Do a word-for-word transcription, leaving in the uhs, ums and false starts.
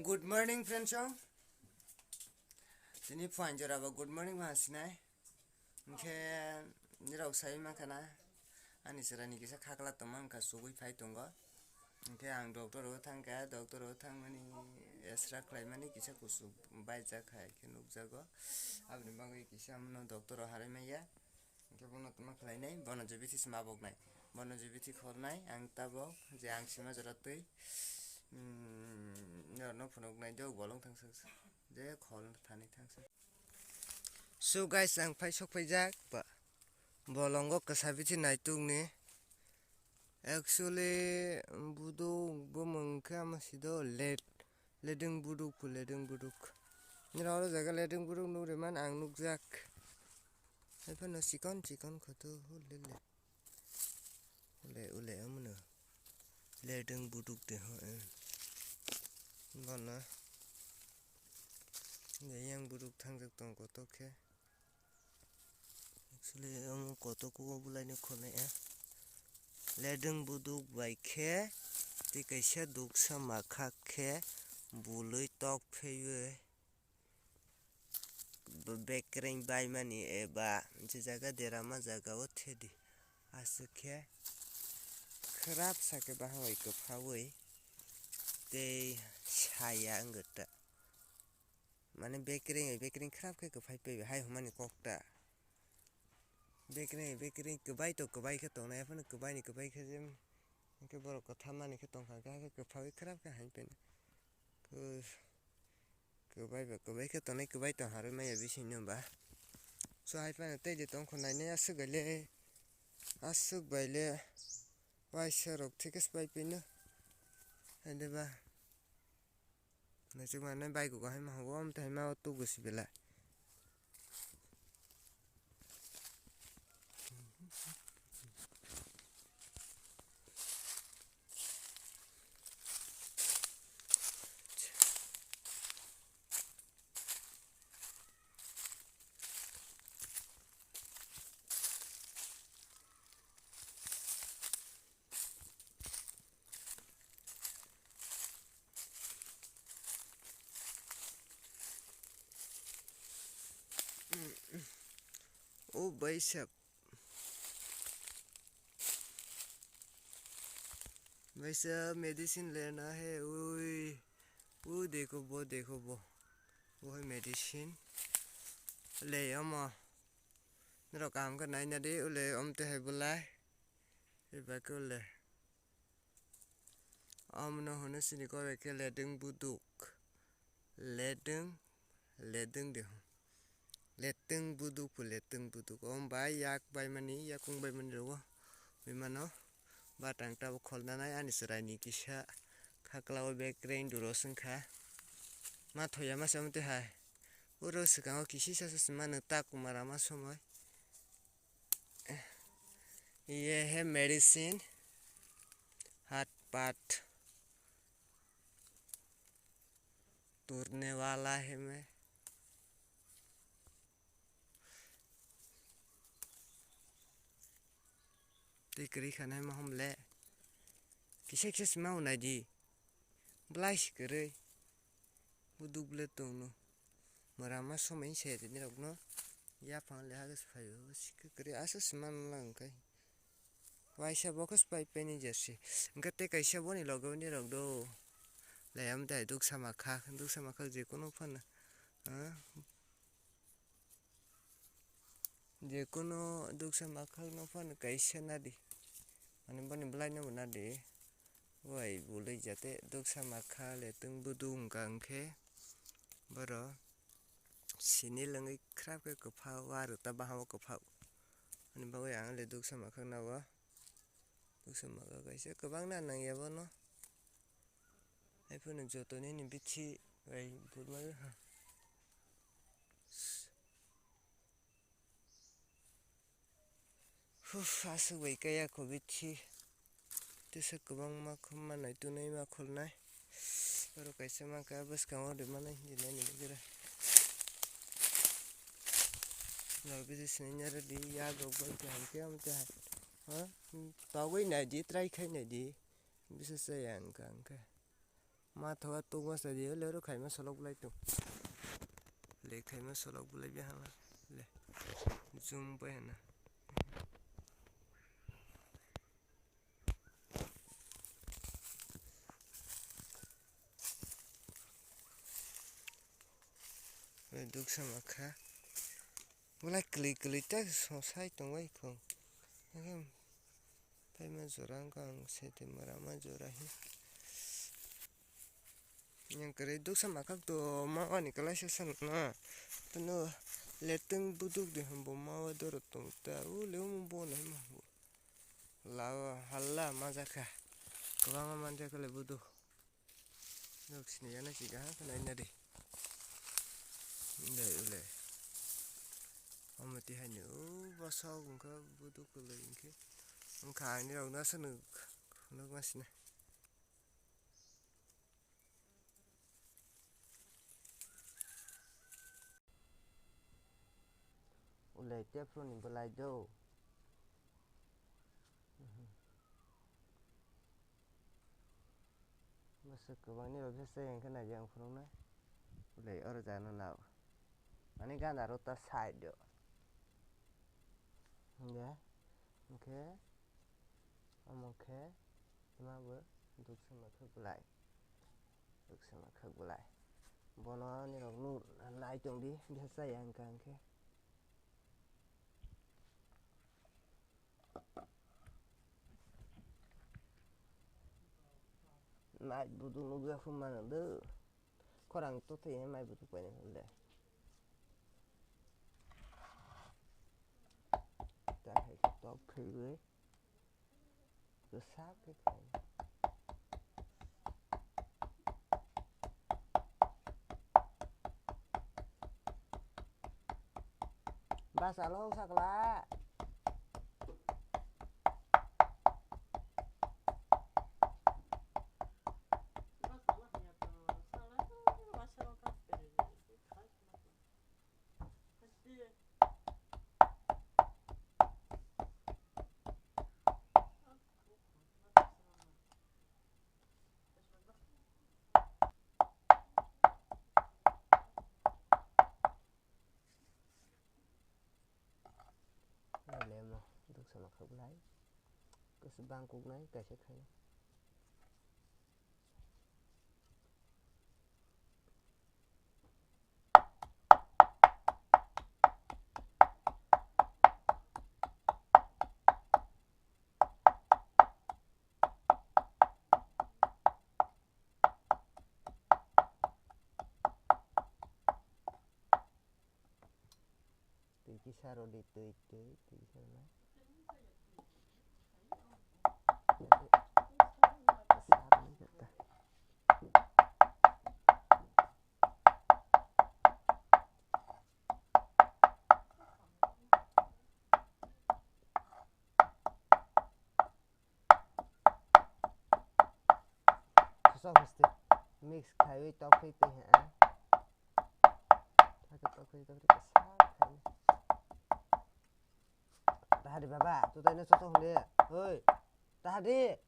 Good morning, friends. Tini phuain jora bo good morning ma sinai. Hwnkhe nirok sai mankha na, ani chwraini kisa khakla tongma wngkha, chugui phai tongo. Hwnkhe ang doctor o thangkha, doctor o thangmani extra khlaimani kisa kuchuk baijak hai khe nukjago. Aboni bagwi kisa amno doctor o harwi manya. Hwnkhe bono tma khlainai, bono je bithi sima boknai, bono je bithi kholnai, ang tabok je ang sima jora twi, mm, norokno phunuknai, dok bolong thangsa je khol thani thangsa. So guys, ang phai sok phaijak ba, bolongo kwsa bithi naitukni. Actually, buduk bumung khe ama sido let, ledwng buduk phu, ledwng buduk. Nira oro jaga ledwng buduk nukri man ang nukjak. Haiphano chikon chikon kho to, ule le. Ule, ule, amono. Ledwng buduk de ho, eh. Bono. Yang buduk thangjak tong koto khe. Actually, omo koto kugo bulaino khonai, eh. Ledwng buduk bai khe, tei kaisa duksa makhak khe, bului tok pheiwi. Bo bekereng baimani eba je jaga derama jaga o thedi. Aswk khe khwrap sakhe bahai kwphaui tei saya wngkha ta. Mane bekereng bekereng khwrap khe kwphai paibai hai hwnmani kok ta. Bekereng bekereng kwbai to kwbai khe tongnai, aphano kwbai ni kwbai khe je hwnkhe borok kwtham mani khe tongkha, hakhe kwphaui khwrap khe hai paina. Kwbai ba kwbai khe tongnai, kwbai tong harwi maya bisingno ba. So hai phano tei de tongkho nainai aswk bai le, aswk bai le waisa rok thikes pai pino. Hai de ba. Naichuk manai bai kugo hai ma hugo, omo tei hai ma o tugu si belai. O bhai sahab, bhai sahab, medicine lena hai, oi, o dekho, bo dekho, bo, bo hai medicine le ama, norok kaham khe naina di, ule om te hai bolai, eba khe ule. Omono hwnwi chini kok bai khe ledwng buduk. Ledwng, ledwng de hwn. Letwng buduk pho letwng buduk. Omo bai yak baimani, yakung baimani rogo. Bai mano. Batang tabuk kholnanai ani chwraini kisa. Khaklao bekereng duro swngkha. Ma thoya masa omo twi hai. Oro swkango kisisa se mano ta kumar ama somoi. ये है मेडिसिन, हाथ पाथ तोड़ने वाला है मैं। Tei kwrwi khanai mohom le kisa kisa se mau nai di. Belai se kwrwi. Buduk le tongno. Mwrama somai se tini rokno. Yaphang le hagis phaio. Sikhe kwrwi aswk se manlang khai. Waisa bo khe pai pai ni jersey. Hwnkhe tei kaisa boni loge boni rok do. Laiya mtai duksa makhak, duksa makhak je kono phano. Ah. Je kono duksa makhak no phano kaisa nadi. Mane boni belai no bo nadi. Wai bului jate duksa makha le tong buduk wngkha hwnkhe boro sini lwngwi khrap khe kwphao, aro ta bahao kwphao. Ani bagwi ang le duksa makhak na o. Duksa makhak kaisa kwbangna nangya bono. Haiphano joto nini bithi bai buma. Huf, aswk bai kaya kho bithi. Tesa kwbangma khum manai tunai ma khulnai. Oro kaisa ma kaya bwskango de manai hinwi nai ni bigra. Norok bithi sinai nai rwdi, yak rok bai kaham khe, omo khe hai. Ha? Togwi nai di, try khai nai di. Bisa chaya wngkha, wngkha. Ma thoga tungma sa di, le ro khaima solok bulai tung. Le khaima solok bulai bi hala. Le. Jum bai hana. Oi, duksa makha. Bulai kwlwi kwlwi ta sosai tongbai khong. Paima jora wngkha ang sete mara ma jora hi. Yang kwrwi duksa makhak to ma ani kwlaisa san na. Tano leteng buduk de hwn bo ma wa doro tong ta. U le um bo na ma bo. Lawa halla ma jakha. Kwbangma man jakha le buduk. Nok sini yana si gaha khe naina de. Dai ule. Omo tihai ni o bosok wngkha buduk kwlwi wngkhe. Wngkha ani rok no aswk nuk, nuk ma sina. Ule tei phuru ni bwlai do. Bwswk kwbangni rok se se hwnkhe naidi ang phunuknai. Belai oro jana nao. Ani gana rok ta side o. Hingkhe, hingkhe, omo khe, ima bo duksa makhak belai. Duksa makhak belai. Bono ani rok nuk nai tongdi, bisa chaya hingkha hingkhe. Mai buduk nukya phuru mano do. Khorang to thwi mai buduk paina le. Ta hai tok khwi. Kwsa khe khlai. Basa long sakla. Lemo duksa makhak belai. Kwswk bang kuknai kaisa khai. Twi kisa rw di, twi, twi, twi kisa rw na. Sosok haste mix khaiwi tok khe twi ha. Thake tok khe tok khe sak khaini. Tahari baba, tu taino sosok hwnle. Oi, tahari.